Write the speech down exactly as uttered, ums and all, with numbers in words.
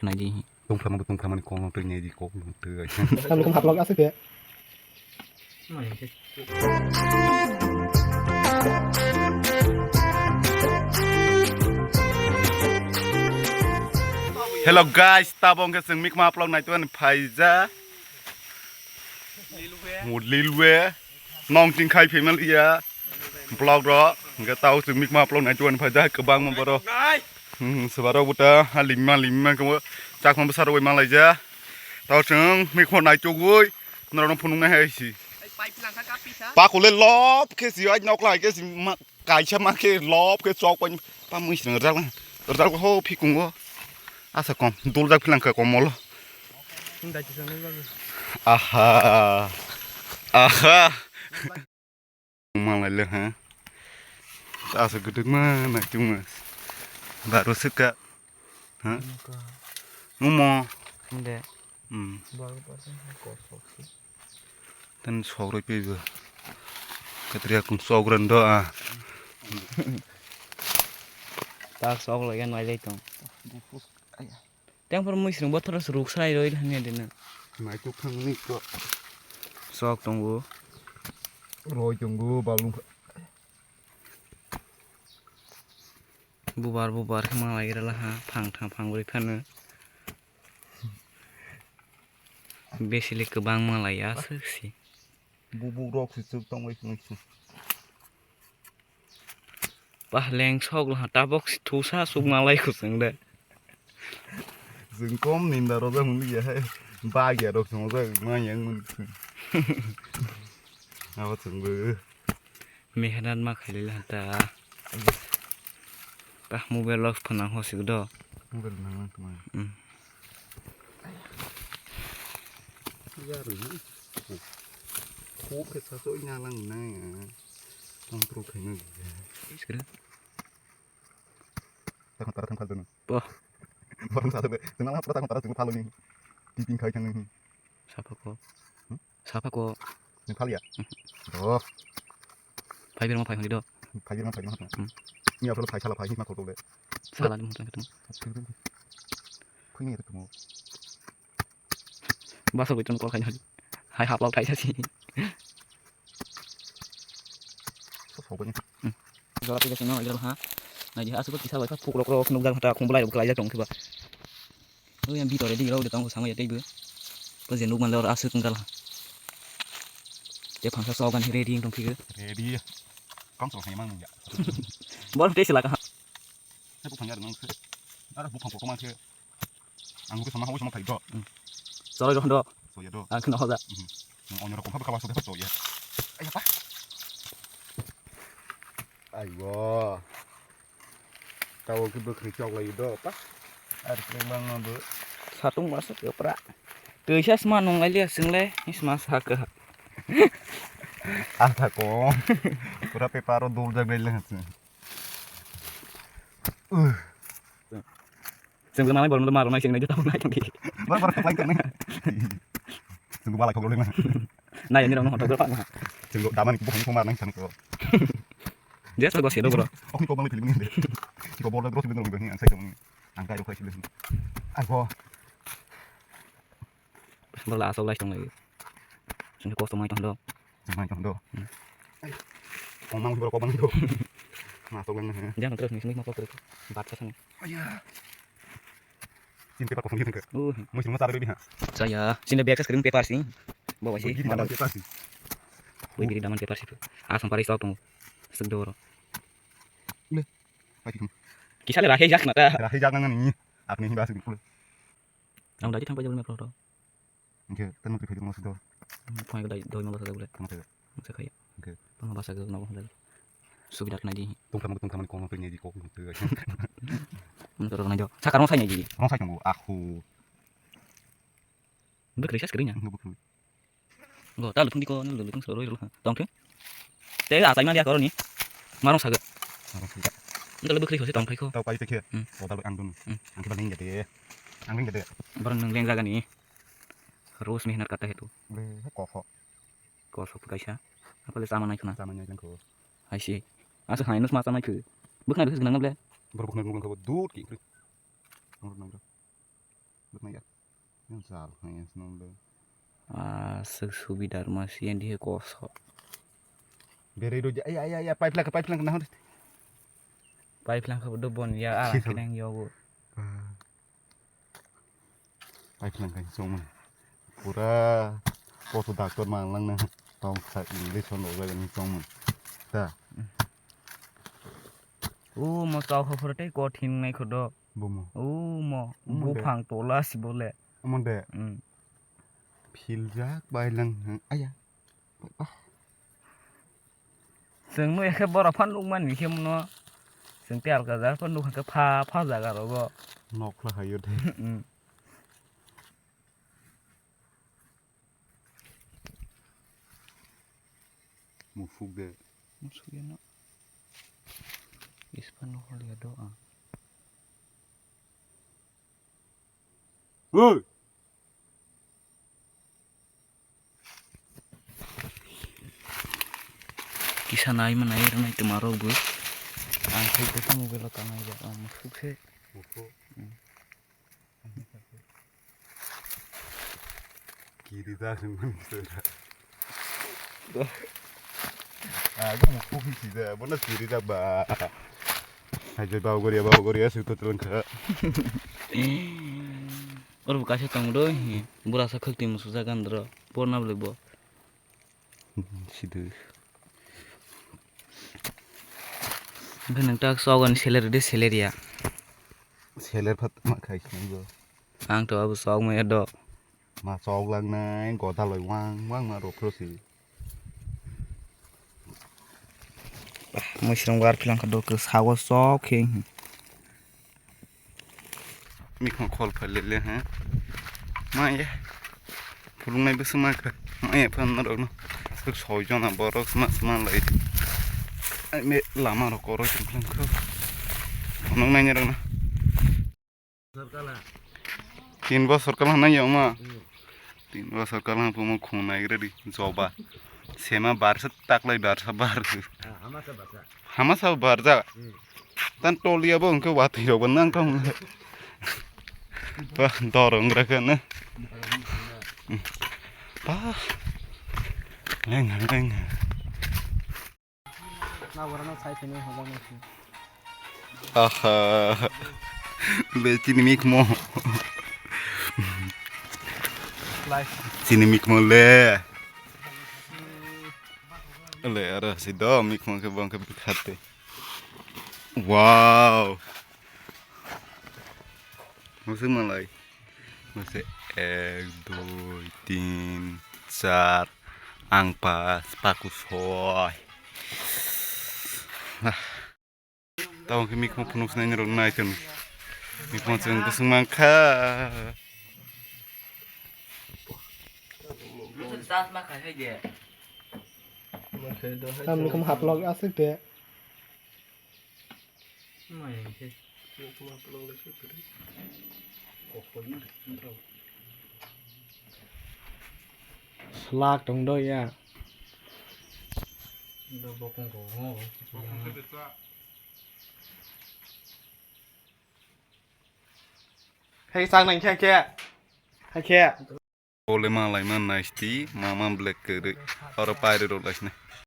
Nai di. Tungphlamani, tungphlamani kok nung twi nai di, kok nung twi. Samlokong haplok aswk khe. Hello guys, tabok hwnkhe chwng mikma vlog nai tongmani phaijak. Lilwe. Nong ching khai family ya. Vlog ro. Hwnkhe tao chwng mikma vlog nai tongmani phaijak kwbangma borok. Hmm, swbarok bo ta ha limma limma khe bo chakma bwsa rwui ma laijak. Tao chwng mikma nai togwi norokno phunuknai hai si. Pakule lop khe si ai nok lai khe si ma. Kaisa ma khe lop khe chok pai pa mui srang rjak rjak ho phikungo. Asa kom dul jak philang kha komol. Aha. Aha. Malai le ha. Asa guduk ma nai chung ma. Baro sika. Ha? Umo. Inde. Hmm. Baro baro kosok si. Ten sok roi pebo. Katria kung sok ren do a. Tak sok lagi nai lai tong. Teng por mui srung bothor ruk sai roi hanya dena. Nai tuk thang ni ko. Sok tongo. Roi tongo balung. Bubar bubar khe manglai gra laha phang thang phang bwrwi phano. Besili kwbang manglai aswk si. Bubuk rok si chwk tongwi tongwi si. Pahleng sok laha tabok si thusa suk manglai khusung de. Chwng kom ninda rojak mung ya hai. Bagya rok song rojak ma yang mun. Abo chwng bo. Mehnat ma khailai laha ta. Ta mobile lock phano hosik do. Mobile nang nang tuma. Hmm. Yaru. Khuk khe sa soi na lang nai. Tong tro khai nang. Iskra. Takon tara thang phal dono. Bo. Borong sa sebe. Tengah apa takon tara tengah phal ni. Tiping khai thang ni. Sapa ko? Hmm? Sapa ko? Ni phal ya? Hmm. Oh. Phai birma phai honi do. Phai birma phai birma. Hmm. Ni apa phai sala phai ni ma ko le. Sala ni mutan ketung. Khuni ya ketung. Basa bwtwino kol khaina hai haplok thaisa si. Jora twi jasingno nai ha. Nai di aswk kisa bai kha phukrok rok nukjak kha ta khum bwlai rok kwlaijak tong khe ba. Oi ang bitor di rok de tong samai tei bo. Bo je nukman le oro aswk wngkha la. Te phangsa sok ani ready wng tong khe. Ready. Kam sok hai mang ya. Bor tei sila ka. Te buphang ya nang khe. Ara buphang ko man khe. Ang mukhe sama hawi sama phai do. Hmm. Choroi rok do. Soya do. Ang khna hoja. Mhm. Ang onyo rok kha kha so kha soya. Ayapa. Aiwa. Tawo ki bwkhri chok lai do pa. Ar kre mang ma bo. Satung masa ke pra. Tuisa sma nong lai lia sing le. Ni sma sa ka. Asa ko. Pura peparo dol jag lai le. Uh. Chwng bo nanai borok no marwk nai chwng nai jota nai tongdi. Borok borok kwplai tongnai. Chwng bo malai khok rwlai ma. Nai ani rok no hotok rok ma. Chwng bo damani kubu khani khoma nang thani ko. Jes to gos kedo bro. Okni kok bang philip ni. Ko bol rok rok ni ang sai tong. Ang kai rok khai sile. Ai bo. Bwla aswk lai tong lai. Chwng kosto mai tong do. Chwng mai tong do. Hmm. Kok mang bwla kok mang do. Ma aswk lai na. Jang terus ni sini ma kok terus. Bat sa sini. Aya. Sin paper kosong gitu ke. Uh. Mui sini ma tar di ha. Saya sini biasa screen paper sih. Bawa sih. Bagi daman paper sih. Bagi daman paper sih. Asam paris tau tong. Sedoro. Le. Pati kamu. Kisah le rahe jak nata. Rahe jak nang ni. Apni hi bahasa gitu. Ang dai thang pai jabal me pro. Hingke tamo twi phaidi mosdo. Phai dai doi mangsa jabule. Tamo twi. Mangsa khai. Hingke. Tamo basa go nogo hondai. Subida khnai di. Tungkha mangko tungkha mani kono twi nai di kok twi. Mangsa rok nai do. Sakar mosai nai di. Rong sai tongo. Ahu. Bwkrwi sa skri nya. Bwkrwi. Go ta lutung di ko lutung soroi rolo. Tongkhe. Te achai mani akoroni. Marong saga. Marong saga. Nda le bwkrwi khose tongphai kho. Tau pai te khe. Hmm. Oda lo ang dun. Hmm. Ang khe ba nang de. Ang nang de. Barang nang leng jaga ni. Roz mehnat karta hai tu. Be, he kok ho. Kosok kaisa. Apa le sama nai khna. Sama nai khna. Hai si. Asa hai nus ma sama khu. Bukna bukna nang ble. Bro bukna nang ble dut ki. Nang nang. Yang sal, yang senang deh. Ah, sek subi dharma si yang dia kosok. Beri do, ay, ay, ay, ay, pipe lang, pipe lang, nah. Pipe lang kabo do bon ya, ah, Sisam. Kenang yogo. Ah. Pipe lang kai chong man. Pura poto doctor man lang na. Tong sa injection lo jaga ni chong man. Ta. O mo tau kha phura tei kothin nai khodo. Bomo. O mo Bomo de. Buphang tola si bole. Amon de. Hmm. Philjak bai lang. Aya. Chwng no ekhe borok phan nukmani khe muno. Chwng tei alka jaga phan nukha khe pha, pha jaga rogo. Nokla hayo de. Hmm. Musuk de. Musuk ya no. Ispan no hol ya do ang. Oi! Kisa nai ma nai rwnai twma rok bo. Ang thai khe mobile o tangnai jak ang musuk se. Musuk. Hmm. Kiri ta sing man sura. Aga musuk hi sida, bona kiri ta ba. Hai je bau goria, bau goria, su to tlang kha. Oro bo kaisa tong do hi. Bura sa khakti musuk sa gandro. Porna bole bo. Sidu. Hwnkhe nwng tak chok ani seler de seler ya. Seler phat ma khai sini go. Ang to abo chok ma ya do. Ma chok lang nai goda loi wang wang ma rok phro si. Mui srong war philang kha do ke sago chok khe. Mikhon khol phai le le ha. Ma ye. Phulung nai bwswk ma kha. Ma ye phan norok no. Aswk soi jona borok sma sma lai. Ai me lama rok oro chung khlang kho. Phunuk nai norok no. Tin bosor kala nai yong ma. Tin bosor kala phunuk khung nai gre di. Joba. Sema bar sa tak lai bar sa bar. Hama sa barja. Hmm. Tan toliya bo hwnkhe watwi rok bo nang tong. Ba dor wng gra khe no. Ba. Leng leng. Na wara no sai phini hojak no si. Aha. Le chini mikmo. Lai. Chini mikmo le. Le aro si do mikmo khe bong khe bikhate. Wow. Masa malai. Masa ek, dui, tin, char, ang pas, paku soi. Ah. Tamo khe mikmo phunuk sinai rok nai tong. Mikmo chwng bwswng mankha. Tam mikmo haplok aswk de. Slak tong do ya. Hei, sak nang khe, khe. Hai khe. Ole ma lai ma naisti, ma ma black kwrwi. Oro pairi rok laisne.